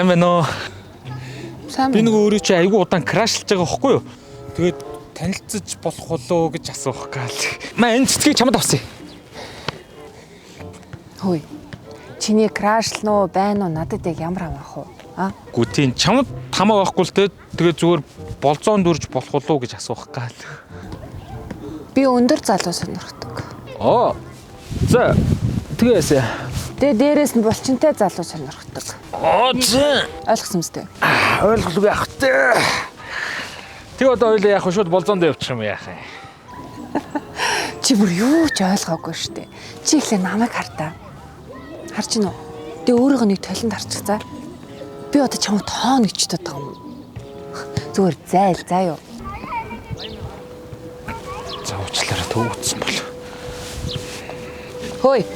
Сайн байна уу? Сайн Би нөгөө өөрөө чи айгүй удаан crush лж байгаа байхгүй юу? Тэгээд танилцаж болох болоо гэж асуух гал. Маа энэ цэцгийг чамд авсан. Хөөе. Чиний crush л нөө байна уу? Надад яг ямар хамаах вэ? А? Гү тийм чамд хамаа байхгүй л те. Тэгээд зүгээр болзоон дүрж болох болоо гэж асуух гал. Би өндөр залуу сонирхдаг. Оо. За. Тэгээсэ. Тэгээ дээрээс нь булчинтай залуу сонирхдаг. Оо зэ. Ойлгосон мэт. Ойлголгүй яах вэ? Тэг одоо ойлоо яах вэ? Шууд болзоонд явчих юм яах юм. Чи бүр юу ч ойлгоогүй штэ. Чи ихлэ намайг хартаа. Харж гин үү? Тэгээ өөрийгөө нэг толинд харчих за. Би одоо чамд тоон гэж боддог юм. Зүгээр зайл заа юу. За уучлаарай төвөгдсөн бол. Хөөе.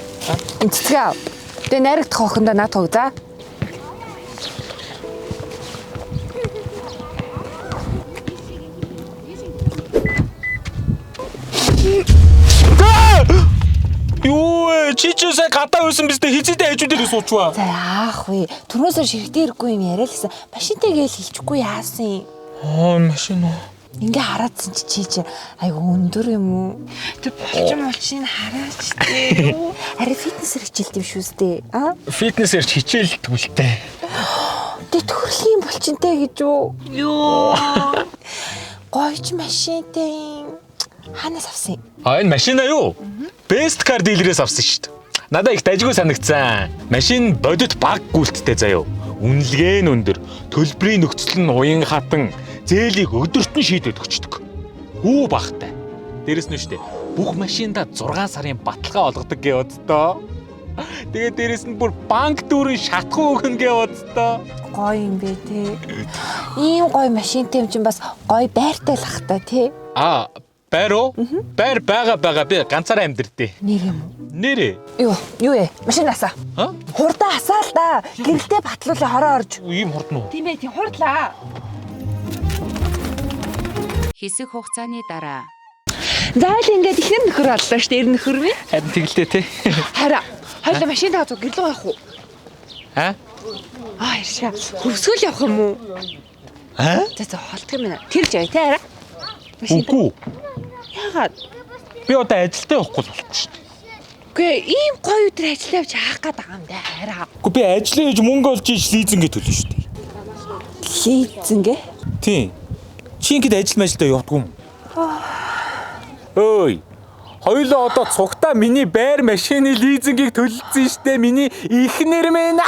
Энэ цэцгээ ав. Тэгээ найрагдах охиндоо наад хөг за. Юу вэ? Чи чи сая гадаа байсан биз дээ хизээдээ хажуу дээр суучваа. За яах вэ? Түрүүсээр ширхтээ ирэхгүй юм яриа л гэсэн. Машинтай гээл хэлчихгүй яасан юм. Аа машин уу. Ингээ хараадсан чи чи чи айгу өндөр юм уу? Тэр булчин булчин хараач дээ. Ари фитнесэр хичээлт юм шүү дээ. А? Фитнесээр ч хичээлдэггүй л дээ. Тэ төрлийн булчинтай гэж юу? Йоо. Гойч машинтай юм. Хаанаас авсан юм? А энэ машина юу? Best car dealer-ээс авсан шүү дээ. Надаа их дажгүй санагдсан. Машин бодит баг гүйлттэй заяо. Үнэлгээ нь өндөр, төлбөрийн нөхцөл нь уян хатан, зээлийг өдөрт нь шийдээд өгчдөг. Хүү багтай. Дээрэс нь шүү дээ. Бүх машинда 6 сарын баталгаа олгодог гэ боддоо. Тэгээ дээрэс нь бүр банк дүүрэн шатхуу өгнө гэ боддоо. Гоё юм бэ те. Ийм гоё машинтай юм чинь бас гоё байртай л ах та те. А байр уу? Байр байгаа байгаа би ганцаараа амьдэрдээ. Нэр юм уу? Нэрээ. Юу, юу вэ? Машин асаа. А? Хурдан асаа л да. Гэрэлтэй батлуулаа хороо орж. Ийм хурдан уу? Тийм ээ, тийм хурдлаа. Хэсэг хугацааны дараа За л ингээд ихнэр нөхөр боллоо шүү дээ. Эр нөхөр минь. Харин тэгэлдээ те. Хараа. Хоёлаа машинтаа зүг гэрлүү явах уу? А? Аа, иршээ. Хөвсгөл явах юм уу? А? За за холдох юм байна. Тэр жаа те хараа. Машинтаа. Үгүй. Яагаад? Би одоо ажилдаа явахгүй л болохгүй шүү дээ. Үгүй ийм гоё өдөр ажиллаа явж хаах гээд байгаа юм да хараа. Үгүй би ажиллаа хийж мөнгө олж иж лизингээ төлнө шүү дээ. Лизингээ? Тийм. Чи ингэж ажил мажилдаа явдгүй юм. Өөй. Хоёулаа одоо цугтаа миний байр машины лизингийг төлөлдсөн шүү дээ. Миний эхнэр мэн.